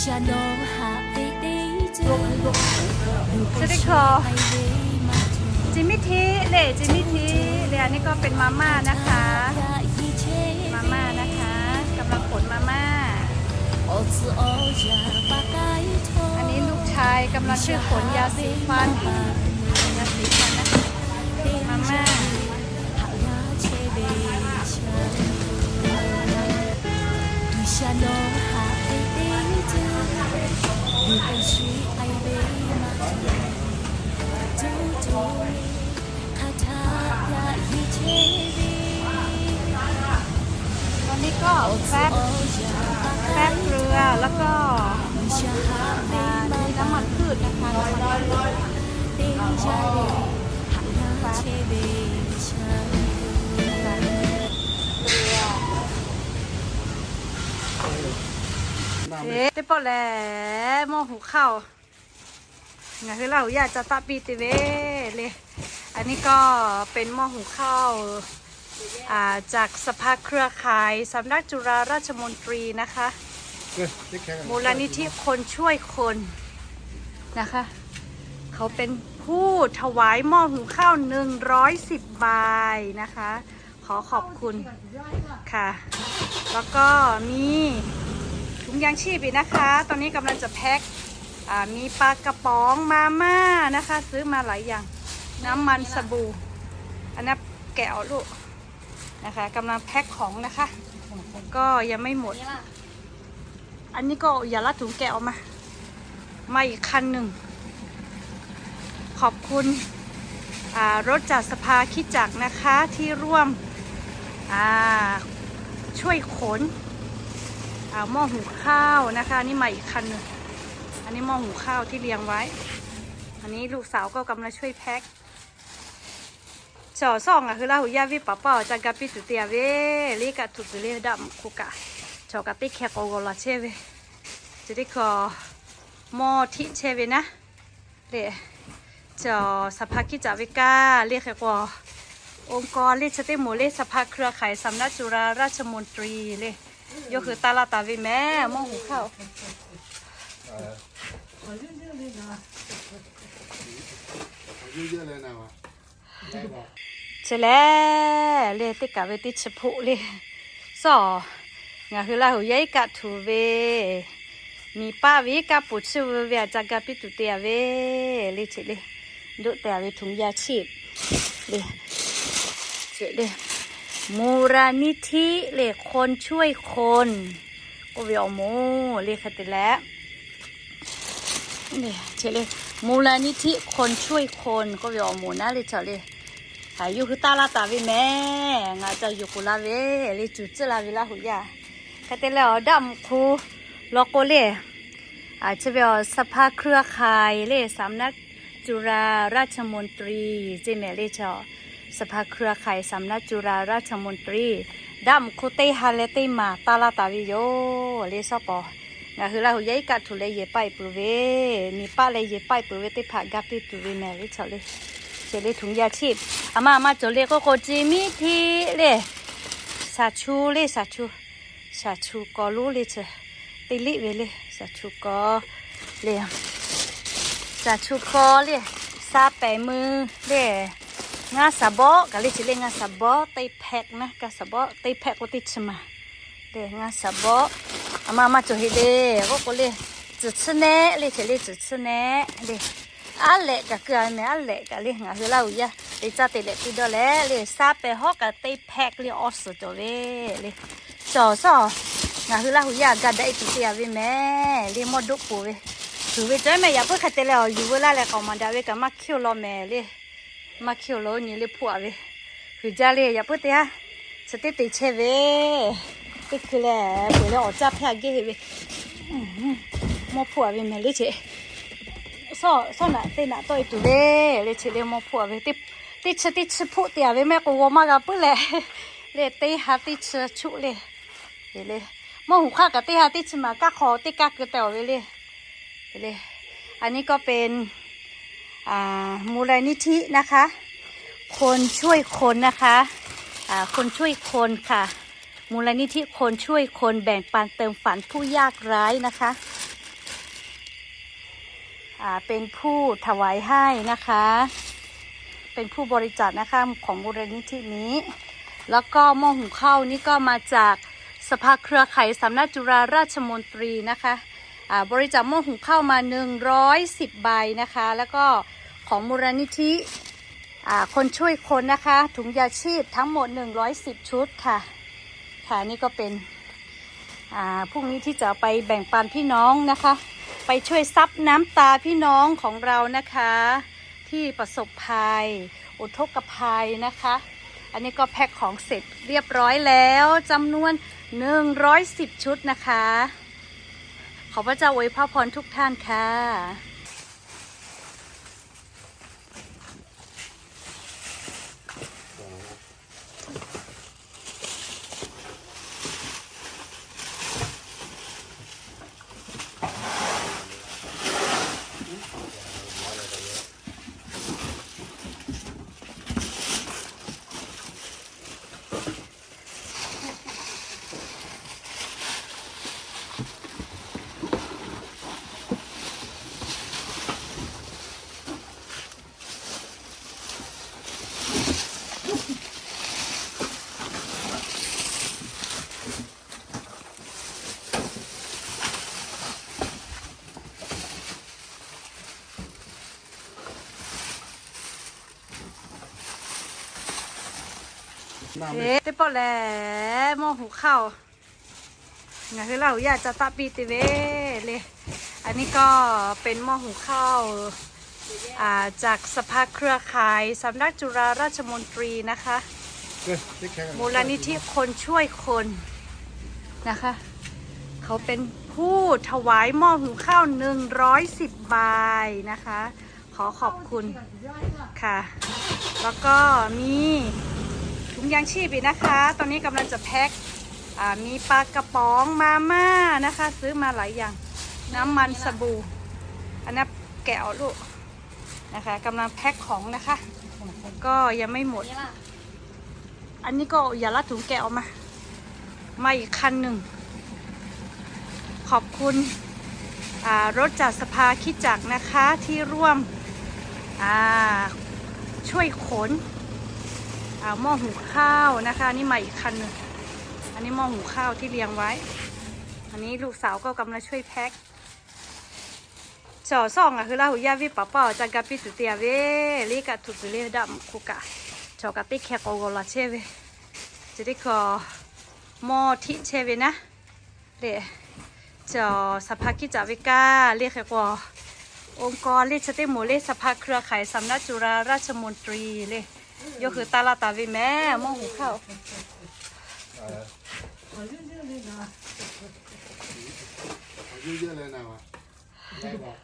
สวัสดีค่ะ เจมิทีเลย เจมิทีเลย อันนี้ก็เป็นมาม่านะคะ มาม่านะคะ กำลังขนมาม่า อันนี้ลูกชายกำลังช่วยขนยาสีฟัน ยาสีฟันนะคะ มาม่า ตอนนี้ก็แป๊บ แป๊บเกลือ แล้วก็ อ่า มีน้ำมันพืชนะคะ น้ำมันพืช แป๊บ เกลือ เอ๊ะ เรียบร้อยแล้ว หม้อหุงข้าว Ngaˬ hui Laˇ huˍ yaˇ ca taˆ piˇ te ve le. อันนี้ก็เป็นหม้อหุงข้าว อ่า จากสภาเครือข่ายสำนักจุฬาราชมนตรีนะคะ มูลนิธิคนช่วยคนนะคะ เขาเป็นผู้ถวายหม้อหุงข้าวหนึ่งร้อยสิบใบนะคะ ขอขอบคุณค่ะ แล้วก็มีถุงยางชีพอีกนะคะ ตอนนี้กำลังจะแพ็ค อ่า มีปลากระป๋อง มาม่านะคะ ซื้อมาหลายอย่าง น้ำมัน สบู่ อันนั้นแกะออกลูกนะคะ กำลังแพ็คของนะคะ ก็ยังไม่หมด อันนี้ก็อย่าละถุงแกะออกมา มาอีกคันหนึ่ง ขอบคุณ อ่า รถจากสภาคริสตจักรนะคะ ที่ร่วม อ่า ช่วยขน อ่า หม้อหุงข้าวนะคะ อันนี้มาอีกคันหนึ่ง อันนี้หม้อหุงข้าวที่เรียงไว้ อันนี้ลูกสาวก็กำลังช่วยแพ็ค Chaw sawˇ ngaˬ hui Laˇ huˍ yaˇ venˇ paˍ paˇ awˬ ca ga piˇ tuˬ te a ve le, kaˆ htuꞈ tuˬ le daˆ mvuhꞈ hk'oˆ kaꞈ, chaw kaꞈ teˇ hkeh k'awꞈ g'awˬ laˬ chehˇ ve, chi teˇ hkui mawˇ htiˆ chehˇ ve naˉ le. Chaw สภาคริสตจักร ve kaˇ le hk'e k'o, องค์กร le chi teˇ moˍ le สภาเครือข่ายสำนักจุฬาราชมนตรี le, yawˇ hui taˇ laˇ taˍ ve mehˍ mawˇ huˍ hk'aˇ-oˬ. Chi lehˬ le, teˇ kaˬ ve teˇ chi hpoˆ le. Sawˇ, ngaˬ hui Laˇ huˍ yaˇ iˉ kaˆ htuꞈ ve, miˬ paˆ ve iˉ kaˆ poˬ chiˇ ve ve aꞈ ca ga piˇ tuˬ te a ve le, chi le, doˆ te a ve ถุงยางชีพ le, chi le, มูลนิธิ le คนช่วยคน k'oˆ ve awˬ moˍ le hk'e te leh, chi le, มูลนิธิ คนช่วยคน k'oˆ ve awˬ moˍ naˉ le chaw le. Haꞈ yawˇ hui taˇ laˇ taˍ ve mehˍ, ngaˬ ca yuˬ k'oˍ la ve le, cuˬ tcuhˉ la ve Laˇ huˍ yaˇ. Hk'e te leh awˬ daˆ mvuhꞈ hk'oˆ law k'o le, chi ve awˬ สภาเครือข่าย le สำนักจุฬาราชมนตรี ceˇ mehˍ le chaw, สภาเครือข่ายสำนักจุฬาราชมนตรี daˆ mvuhꞈ hk'oˆ teˇ ha leh teˇ maˬ taˇ laˇ taˍ ve yoˬ le sawˉ pawˍ. Ngaˬ hui Laˇ huˍ yaˇ iˉ kaˆ htuꞈ leh yehˬ paiˆ peuˬ ve, miˬ paˆ leh yehˬ paiˆ peuˬ ve teˇ hpaˍ ga piˇ tuˬ ve mehˍ le chaw le. Chi le ถุงยางชีพ aˬ ma aˬ ma cawˬ le k'oˆ k'o, ceˇ miˉ htiˆ le, shaˍ chu le, shaˍ chu, shaˍ chu kaw lonˉ le chi, teˇ liˆ ve le, shaˍ chu kaw le, shaˍ chu kaw le, sa pehˍ mui le, ngaˇ สะเบาะ kaꞈ le chi le, ngaˇ สะเบาะ teˇ hpehꞈ naˉ, ngaˇ สะเบาะ teˇ hpehꞈ k'o teˇ chi maˬ le, ngaˇ สะเบาะ. Aˬ ma aˬ ma cawˬ heˆ le k'oˆ k'o le, cuˬ tcuhˉ nehˆ le chi le, cuˬ tcuhˉ nehˆ le. Aˉ lehꞈ kaꞈ keu a mehˍ, aˉ lehꞈ kaꞈ le ngaˬ hui Laˇ huˍ yaˇ te caˇ te lehꞈ piˇ dawˇ leh le, sa pehˍ hawˉ kaꞈ teˇ hpehꞈ le awˬ suhˍ cawˬ ve le. Cawˬ sawˉ, ngaˬ hui Laˇ huˍ yaˇ ga daꞈ e tuˬ te a ve mehˍ le, mawˇ doˆ poˬ ve, tuˬ ve cawˬ mehˍ. Yaꞈ puiˉ hk'e te leh awˬ yuˬ veu laˇ leh k'awꞈ maˍ daꞈ ve kaꞈ maˇ hkiˇ-oˬ law mehˍ le. Maˇ hkiˇ-oˬ law nyi le hpoˆ a ve, huiˬ jaˇ le. Yaꞈ puiˉ teˇ haˉ chi teˇ te chehˇ ve, teˇ hkui leh peuˬ leh awˬ caˇ hpehˇ a gehˇ heˆ ve, mawˇ hpoˆ a ve mehˍ le chi. Sawˉ naꞈ teˇ naꞈ tawˆ e tuˬ le, le chi le mawˇ hpoˆ a ve, teˇ chi teˇ chi hpoˆ te a ve mehˍ k'o g'aw maˇ g'a puiˉ leh, le teˇ ha teˇ chi chuˆ le. Le, mawˇ huˍ hk'aˇ kaꞈ teˇ ha teˇ chi maˬ kaˇ hk'aw teˇ kaˇ keu teh awˬ ve le. อันนี้ก็เป็น อ่า มูลนิธินะคะ คนช่วยคนนะคะ อ่า คนช่วยคนค่ะ มูลนิธิคนช่วยคน แบ่งปันเติมฝันผู้ยากไร้นะคะ อ่า เป็นผู้ถวายให้นะคะ เป็นผู้บริจาคนะคะ ของมูลนิธินี้ แล้วก็หม้อหุงข้าวนี้ก็มาจากสภาเครือข่ายสำนักจุฬาราชมนตรีนะคะ อ่า บริจาคหม้อหุงข้าวมา หนึ่งร้อยสิบ ใบนะคะ แล้วก็ของมูลนิธิ อ่า คนช่วยคนนะคะ ถุงยาชีพทั้งหมด หนึ่งร้อยสิบ ชุดค่ะ ค่ะ นี่ก็เป็น อ่า พรุ่งนี้ที่จะไปแบ่งปันพี่น้องนะคะ ไปช่วยซับน้ำตาพี่น้องของเรานะคะ ที่ประสบภัย อุทกภัยนะคะ อันนี้ก็แพ็คของเสร็จเรียบร้อยแล้ว จำนวน หนึ่งร้อยสิบ ชุดนะคะ ขอพระเจ้าอวยพระพรทุกท่านค่ะ Teˇ pawˆ lehˬ, หม้อหุงข้าว ngaˬ hui Laˇ huˍ yaˇ ca taˆ piˇ te ve le. อันนี้ก็เป็นหม้อหุงข้าว อ่า จากสภาเครือข่ายสำนักจุฬาราชมนตรีนะคะ มูลนิธิคนช่วยคนนะคะ เขาเป็นผู้ถวายหม้อหุงข้าว หนึ่งร้อยสิบ ใบนะคะ ขอขอบคุณค่ะ แล้วก็มีถุงยางชีพอีกนะคะ ตอนนี้กำลังจะแพ็ค อ่า มีปลากระป๋อง มาม่านะคะ ซื้อมาหลายอย่าง น้ำมัน สบู่ อันนั้นแกะออกลูกนะคะ กำลังแพ็คของนะคะ ก็ยังไม่หมด อันนี้ก็อย่าละถุงแกะออกมา มาอีกคันหนึ่ง ขอบคุณ อ่า รถจากสภาคริสตจักรนะคะ ที่ร่วม อ่า ช่วยขน อ่า หม้อหุงข้าวนะคะ อันนี้มาอีกคันหนึ่ง อันนี้หม้อหุงข้าวที่เรียงไว้ อันนี้ลูกสาวก็กำลังช่วยแพ็ค Chaw sawˇ ngaˬ hui Laˇ huˍ yaˇ venˇ paˍ paˇ awˬ ca ga piˇ tuˬ te a ve le. Kaꞈ tuˬ tuˬ le daꞈ mawˬ hk'oˆ kaꞈ, chaw kaꞈ teˇ hkeh k'awꞈ g'awˬ laˬ chehˇ ve, chi teˇ hkui mawˇ htiˆ chehˇ ve naˉ le. Chaw สภาคริสตจักร ve kaꞈ le hk'e k'o, oˇ kaw le chi teˇ moˍ le สภาเครือข่ายสำนักจุฬาราชมนตรี le, yawˇ hui taˇ laˇ taˍ ve mehˍ mawˇ hoˍ hk'aˇ-oˬ.